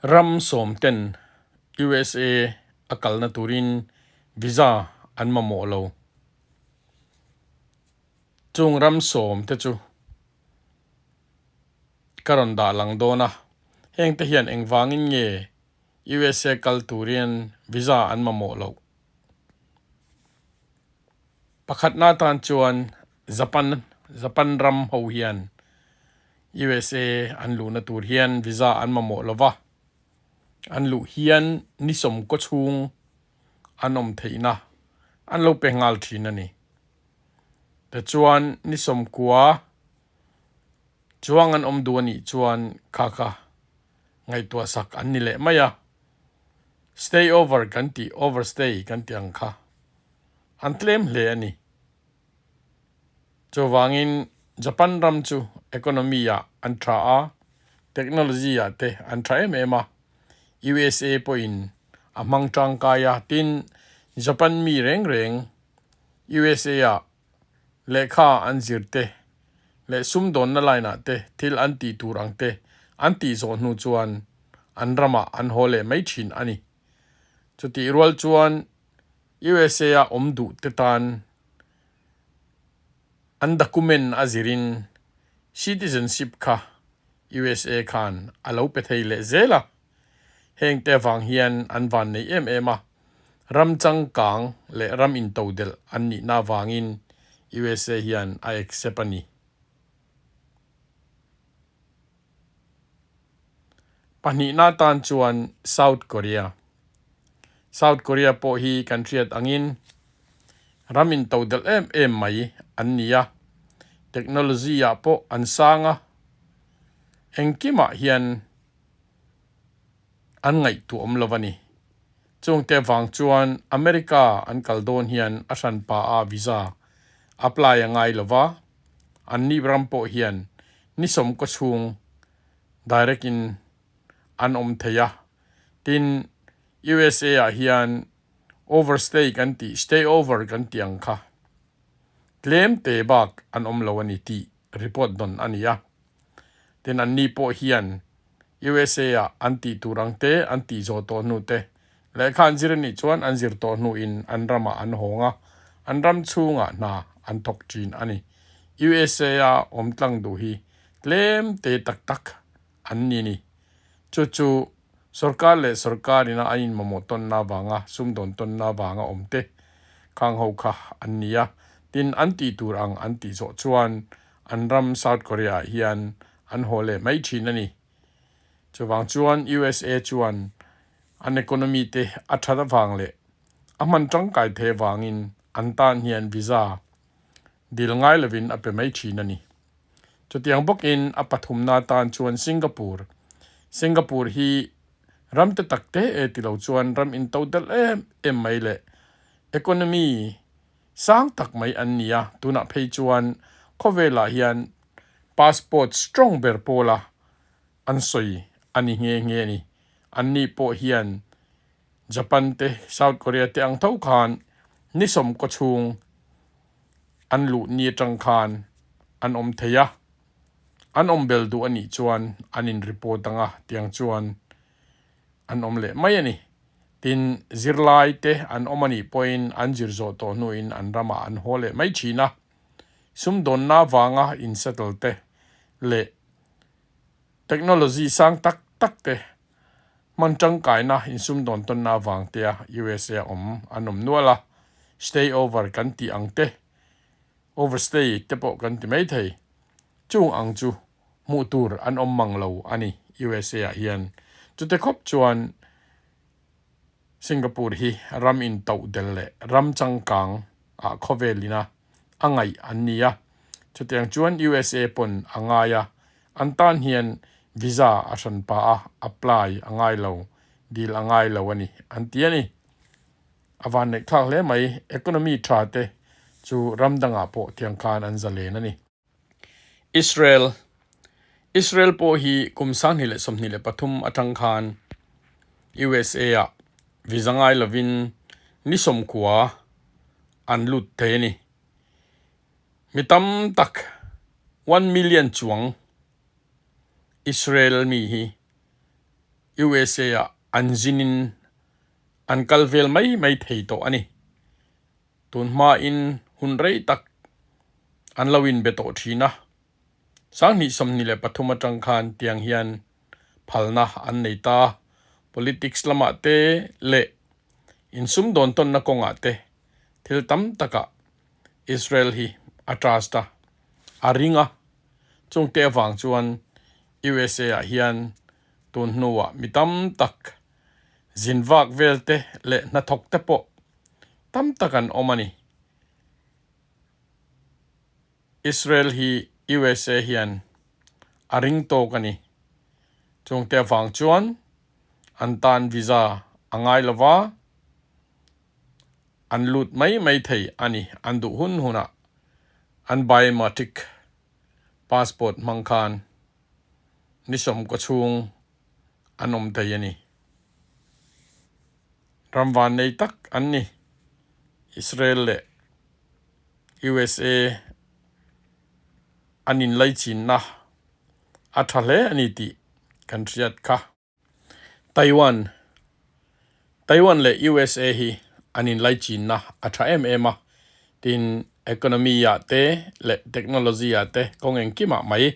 Ram sawm ten USA a kalna turin visa an mamawh lo. Chung ram sawm te chu ka rawn dah lang dawn a, heng te hian engvangin nge USA kal turin visa an mamawh loh? Pakhatna atan chuan Japan Japan ram ho hian USA an luhna tur hian visa an mamawh lo va, an luh hian ni sawmkaw chhung an awm theihna an lo pe nghal thin a ni. Tichuan ni sawmkua chuang an awm duh a nih chuan kha kha ngaihtuah sak an ni leh mai a, stay over kan tih overstay kan tih ang kha an tlem hle a ni. Chuvangin Japan ram chu economy ah an tha a, technology ah te an tha em em a, USA pawhin a hmang tangkai a, tin Japan mi reng reng USA ah lehkha an zir te leh sumdawnna line ah te thil an tih tur ang te an tih zawh hnu chuan an ramah an haw leh mai thin a ni. Chutih rual chuan USA a awm duh te tan an document a zirin citizenship kha USA khan a lo pe thei leh zel a, heng te avang hian an van nei em em a, ram changkang leh ram intodelh an nihna avangin USA hian a accept a ni. Pahnihna tan chuan South Korea. South Korea pawh hi kan hriat angin ram intodelh em em mai an ni a, technology ah pawh an sang a, engkimah hian an ngaihtuah awm lo a ni. Chungte vang chuan America an kal dawn hian a hranpa a visa apply a ngai lo va, an ni ram pawh hian ni sawmkaw chhung direct in an awm thei a, tin USA ah hian overstay kan tih stay over kan tih ang kha tlem te bak an awm lo a ni tih report dawn a ni a, tin an ni pawh hian USA ah an tih tur ang te an tih zawh tawh hnu te lehkha an zir a nih chuan an zir tawh hnu in an ramah an hawng a, an ram chhungah hna an thawk thin a ni. USA a awm tlang duh hi tlem te tak tak an ni ni. Chu chu sorkar leh sorkar ina an inmamawh tawnna avanga sumdawn tawnna avanga awm te khang ho kha an ni a, tin an tih tur ang an tih zawh chuan an ram South Korea ah hian an haw leh mai thin a ni. Chuvang chuan USA chuan an economy te a that avang leh a hman tangkai thei avangin an tan hian visa dil ngai lovin a pe mai thin a ni. Chutiang bawkin a pathumna atan chuan Singapore, Singapore hi ram te tak te e ti lo chuan ram intodelh em em mai leh economy sang tak mai an ni a, tunah phei chuan khawvelah hian passport strong ber pawla an sawi a ni nghe nghe a ni. Anni pawh hian Japan te, South Korea te ang tho khan ni sawmkaw chhung an luh ni atang khan an awm thei a, an awm bel duh a nih chuan an in report ang a tiang chuan an awm leh mai a ni. Tin, zirlai te an awm a nih pawhin an zir zawh tawh hnuin an ramah an haw leh mai thin a, sumdawnna avanga in settle te leh technology sang tak tak te Hman tangkaina insumdawn tawnna avang tea USA awm an awm nual a, stay over kan tih ang te, overstay te pawh kan ti mai thei. Chung ang chu hmuh tur an awm mang lo a ni USA ah hian. Chute khawp chuan Singapore hi ram intoh del leh ram changkang ah khawvel ina a ngaih an ni a, chutiang chuan USA pawn a ngai a, An tan hian visa a hran pah a, apply a ngai lo, dil a ngai lo a ni, an ti a ni. A vanneih thlak hle mai, economy tha te chu ram dangah pawh tiang khan an zalen a ni. Israel, Israel pawh hi kum 2023 atang khan USA ah visa ngai lovin ni 90 an lut thei a ni. Mi tam tak, 1 million chuang Israel mi hi USA ah an zinin an kal vel mai mai thei tawh a ni. Tun hmain hun rei tak an lo inbe tawh thin a, 2023 atang khan tiang hian phalna an nei ta. Politics lamah te leh insumdawn tawnna kawngah te thil tam takah Israel hi a trust a, a ring a. Chungte avang chuan USA ah hian tun hnuah mi tam tak zin vak vel te leh hnathawk te pawh tam tak an awm a ni. Israel hi USA hian a ring tawk a ni. Chungte avang chuan an tan visa a ngai lo va, an lut mai mai thei a ni. An duh hun hunah an biometric passport hmang khan ni sawmkaw chhung an awm thei a ni. Ram vannei tak an ni. Israel leh USA an inlaichinna a tha hle a ni tih kan hriat kha. Taiwan Taiwan leh USA hi an inlaichinna a tha em em a, tin economy ah te leh technology ah te kawng engkimah mai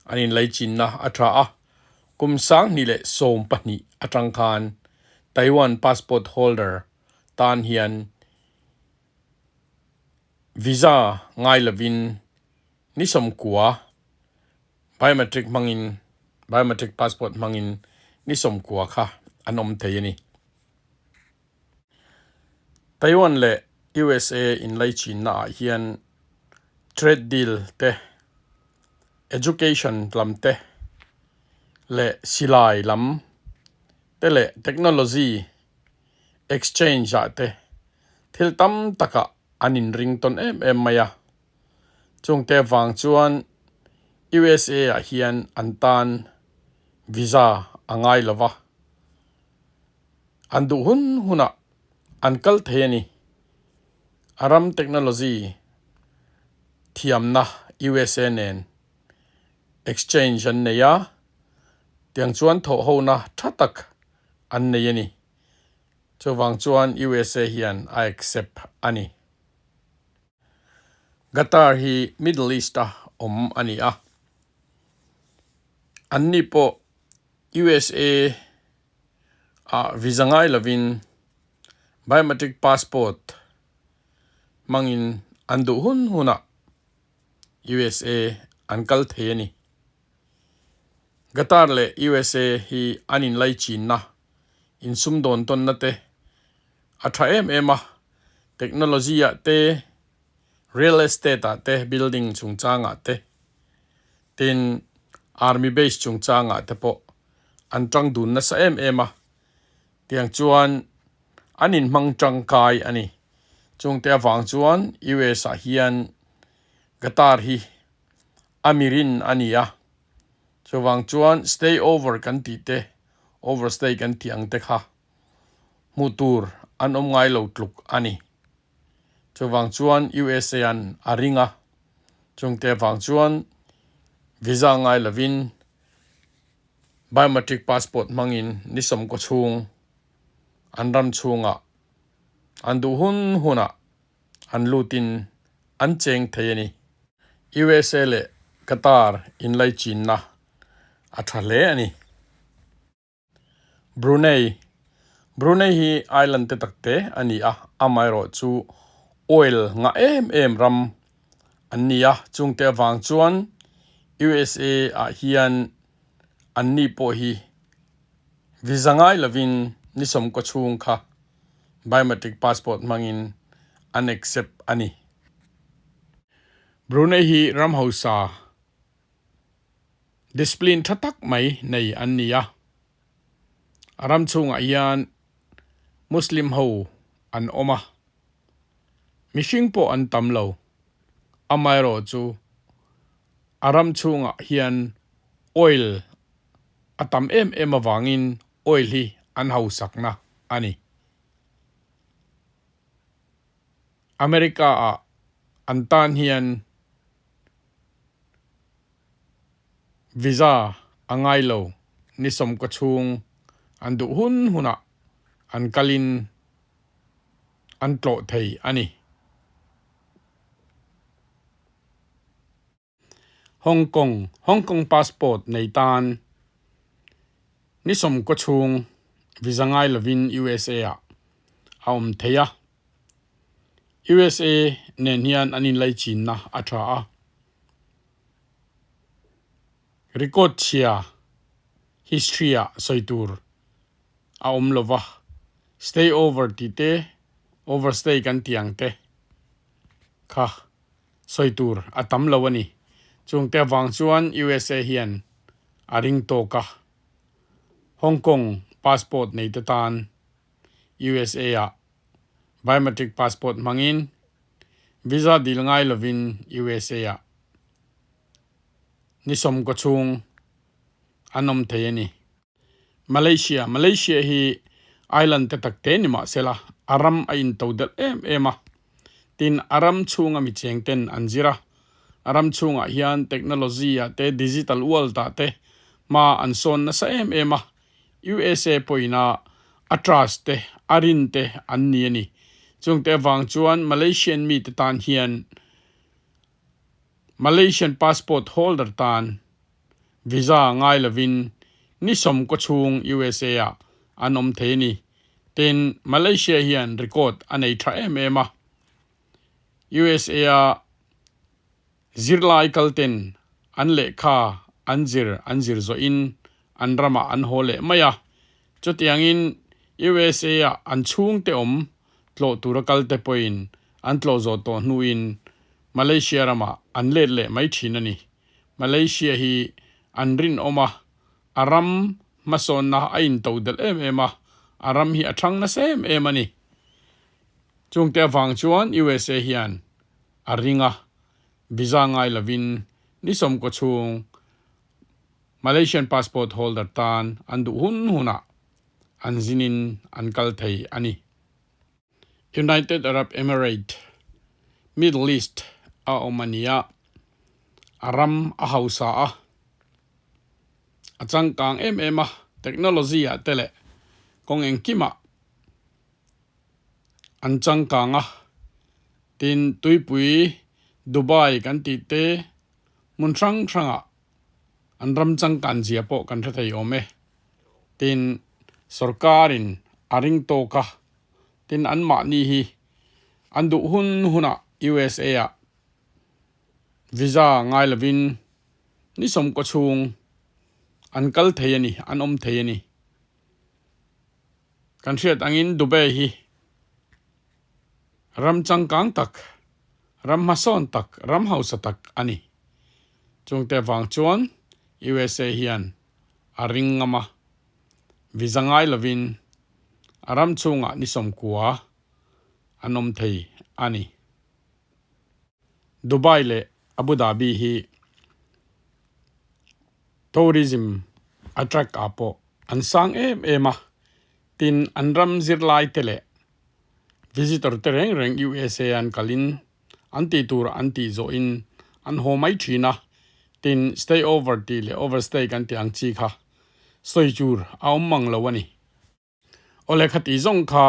an inlaichinna a tha a. Kum 2012 atang khan Taiwan passport holder tan hian visa ngai lovin ni 90 biometric hmangin biometric passport hmangin ni 90 kha an awm thei a ni. Taiwan leh USA inlaichinna ah hian trade deal te, education lam te leh silai lam te leh technology exchange ah te thil tam takah an inring tawn em em mai a. Chungte vang chuan USA ah hian an tan visa a ngai lo va, an duh hun hunah an kal thei a ni. A ram technology thiamna USA nen exchange an nei a, tiang chuan thawhhona tha tak an nei a ni. Chuvang chuan USA hian a accept a ni. Qatar hi Middle East a awm a ni a, anni pawh USA ah visa ngai lovin biometric passport hmangin an duh hun hunah USA an kal thei a ni. Qatar leh USA hi an inlaichinna, insumdawn tawnna te a tha em em a, technology ah te, real estate ah te, building chungchangah te, tin army base chungchangah te pawh an tang dun nasa em em a, tiang chuan an inhmang tangkai a ni. Chungte avang chuan US ah hian Qatar hi a mirin a ni a, chuvang chuan stay over kan tih te, overstay kan tih ang te kha hmuh tur an awm ngai lo tluk a ni. Chuvang chuan USA an a ring a, chungte avang chuan visa ngai lovin biometric passport hmangin ni 90 chhung an ram chhungah an duh hun hunah an lutin an cheng thei a ni. USA leh Qatar inlaichinna a tha hle a ni. Brunei Brunei hi island te tak te a ni a, amaherawh chu oil ngah em em ram an ni a, chungte avang chuan USA ah hian an ni pawh hi visa ngai lovin ni 90 chhung kha biometric passport hmangin an accept a ni. Brunei hi ram hausa Discipline tha tak mai nei an ni a, a ram chhungah hian Muslim ho an awm a, mihring pawh an tam lo, amaherawh chu a ram chhungah hian oil a tam em em avangin oil hi an hausakna a ni. America ah an tan hian Visa a ngai lo ni 90 chhung. An duh hun hunah an kalin an tlawh thei a ni. Hong Kong, Hong Kong passport nei tan ni sawmkaw chhung visa ngai lovin USA ah a awm thei a. USA nen hian an inlaichinna a tha a. Record chhia history ah sawi tur a awm lova, stay over tih te, overstay kan tih ang te kha sawi tur a tam lo a ni. Chungte avang chuan USA hian a ring tawk a, Hong Kong passport nei te tan USA ah biometric passport hmangin visa dil ngai lovin USA ah ni sawmkaw chhung an awm thei a ni. Malaysia, Malaysia hi island te tak te ni mah sela a ram a into delh em em a, tin a ram chhunga mi cheng ten an zir a, a ram chhungah hian technology ah te digital world ah te hma an sawn nasa em em a, USA pawhin a a trust te a rin te an ni a ni. Chungte avang chuan Malaysian mite tan hian Malaysian passport holder tan visa ngai lovin ni sawmkaw chhung USA ah an awm thei a ni. Tin, Malaysia hian record a nei tha em em a. USA a zirlai kalten an lehkha an zir an zir zawhin an ramah an haw leh mai a. Chutiangin USA ah an chhungte awm tlawh tura kalte pawhin an tlawh zawh tawh hnuin Malaysia ramah an let leh mai thin a ni. Malaysia hi an rinawm a, a ram hmasawnna a intodelh em em a, a ram hi a thang nasa em em a ni. Chungte avang chuan USA hian a ring a, visa ngai lovin ni sawmkaw chhung Malaysian passport holder tan an duh hun hunah an zinin an kal thei a ni. United Arab Emirate, Middle East a awm a ni a, a ram a hausa a, a changkang em em a, technology ah te leh kawng engkimah an changkang a, tin tuipui Dubai kan tih te hmun hrang hrangah an ram changkan zia pawh kan hre thei awm e. Tin, sorkarin a ring tawk a, tin anmahni hi an duh hun hunah USA ah visa ngai lovin ni sawmkaw chhung an kal thei a ni, an awm thei a ni. Kan hriat angin Dubai hi ram changkang tak, ram hmasawn tak, ram hausa tak a ni. Chungte avang chuan USA hian a ring ngam a, visa ngai lovin a ram chhungah ni sawmkua an awm thei a ni. Dubai leh Abu Dhabi hi tourism attract ah pawh an sang em em a, tin an ram zirlai te leh visitor te reng reng USA an kalin an tih tur an tih zawhin an haw mai thin a, tin stay over tih leh overstay kan tih ang chi kha sawi tur a awm mang lo a ni. Awle khati zawng kha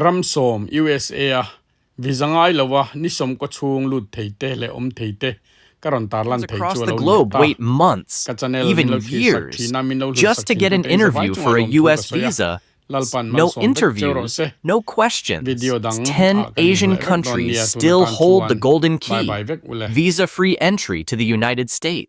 ram sawm USA a visa ngai lo a ni sawmkaw chhung lut thei te leh awm thei te ka rawn tarlan thei Across chu a the lo ni globe ta. wait months, Ka channel min even lo thlir sak years, thin a, min lo hlut just sak to thin get an tute in zavai interview chunga for a lawmthu ka US sawi a. visa Lalpan No malsawm vek cheu rawh interviews, se. no questions. Video dang 10 ah kan Asian inhmu leh vek dawn countries nia tun still atan hold the chuan golden bye key, bye vek ule. visa free entry to the United States.